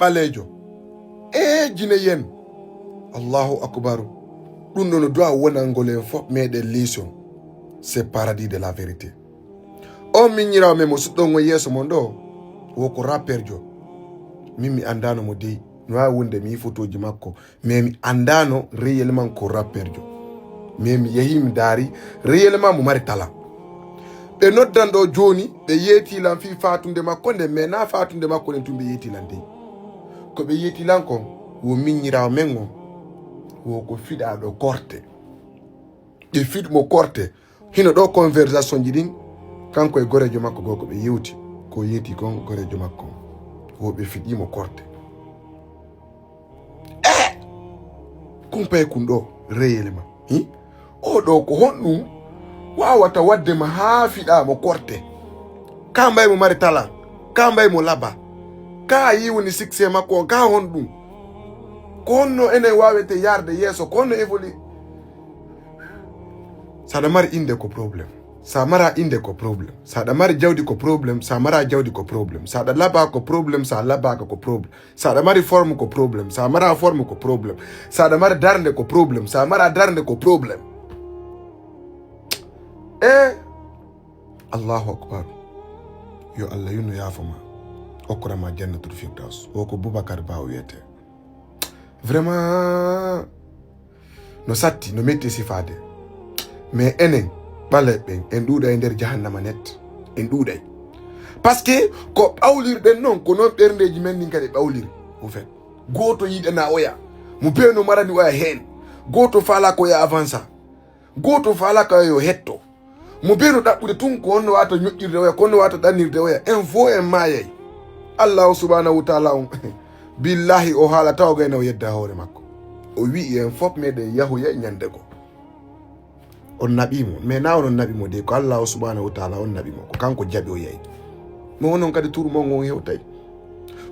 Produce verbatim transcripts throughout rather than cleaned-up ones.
Ɓaleejo. E jine yen. Allahu akbaru. Ɗum ɗo no du'a wonangol en fof meɗen leçon. C'est paradis de la vérité. On miñiraawo men mo suɗɗon on yeeso mon ɗo, wo ko rapperjo. Min mi anndaano mo dey. No waawi wonde mi yii fotooji makko, mais mi anndaano réellement ko rapperjo. Mais mi yehii mi ndaari réellement mo mari talent. Ɓe noddan ɗo jooni, ɓe yeetii lan fii faatunde makko nden, mais naa faatunde makko nden tun ɓe yeetii lan dey. Ko ɓe yeetii lan kon, wo miñiraawo men on, wo ko fiɗaaɗo korte. Ɓe fiɗi mo korte. Hino ɗo conversation ji ɗin, kanko e goreejo makko goo ko ɓe yewti, ko yeeti kon goreejo makko on. Wo ɓe fiɗii mo korte. Eh! Kumpay kun ɗo, réellement. Hi? O ɗo ko honɗum waawata waɗde ma haa fiɗaa mo korte? Ka mbay mo mari talent, ka mbay mo laba. Ka a yii woni succès makko on, ka honɗum? Ko honno enen waawete yarde yeeso, ko honno évolu-, Saɗa mari innde ko problème. Sa mara innde ko problème. Saɗa mari jawdi ko problème. Sa mara jawdi ko problème. Saɗa laba ko problème. Sa labaaka ko problème. Saɗa mari forme ko problème. Sa mara forme ko problème. Saɗa mari darnde ko problème. Sa mara darnde ko problème. E Allahu akbar. Yo Allah yunno yaafo ma. Okkora ma jannatul firdaus. Wo ko Boubacar Ba o wiyete. Vraiment, no satti, no metti sifaade. Mais enen, ɓaleeɓe ɓen, en ɗuuɗay e nder jahannama net. En ɗuuɗay. Parce que ko ɓawlirɗen non, ko non ɓerndeeji men ɗin kadi ɓawliri. Au fait, gooto yiɗana oya. Mo bee no marani oya heen. Gooto faalaa ko oya avansa. Gooto faalaa ko oya yo hetto. Mo bee no ɗaɓɓude tun ko honno waata ñoƴƴirde oya, ko honno waata ɗannirde oya. En fof en maayay. Allahu subhanahu wa taala on, billahi o haala taw gayna o yedda hoore makko. O wi'i en fof meɗen yahoya ñande goo. On naɓi mo, mais na onon naɓi mo de, ko Allahu subhanahu wa taala on naɓi mo, ko kanko jaɓi o yahi. Mais onon kadi tour mon on hewtay.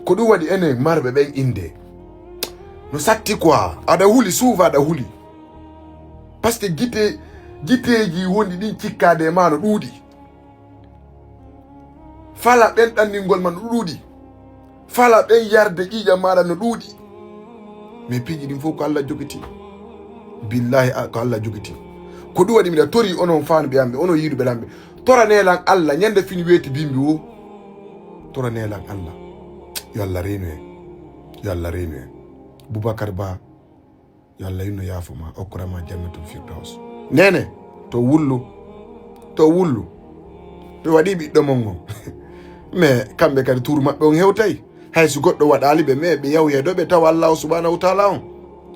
Ko ɗum waɗi enen marɓe ɓen innde. No satti quoi, aɗa huli, suufa aɗa huli. Parce que gite, giteeji wonɗi ɗin cikkaade e ma no ɗuuɗi. Fala ɓen ɗanningol ma no ɗuuɗi. Fala ɓen yarde ƴiiƴam maaɗa no ɗuuɗi. Mais piiji ɗin fof ko Allah jogiti. Billahi, a-, ko Allah jogiti. Ko ɗum waɗi miɗa tori onon fanɓe am ɓe, onon yiɗuɓe lan ɓe. Torane lan Allah, ñande fini weeti bimbi wo. Torane lan Allah. Yo Allah reenu en. Yo Allah reenu en. Boubacar Ba, yo Allah yunno yaafo ma, okkora ma jannatul firdaus. Nene, to wullu, to wullu. Ɓe waɗi ɓiɗɗo mon on. Mais kamɓe kadi tour maɓɓe on hewtay. Hay si goɗɗo waɗaali ɓe, mais ɓe yawye ɗo ɓe tawa Allahu subhanahu wa taala on.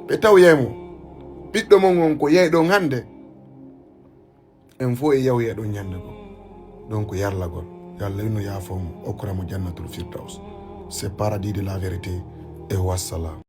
Ɓe tawyay mo. Ɓiɗɗo mon on ko yey ɗon hannde. En fof e yawye ɗon ñande goo. Donc yarlagol. Yo Allah yunno yaafo mo, okkora mo jannatul firdaus. C'est paradis de la vérité. E wassalam.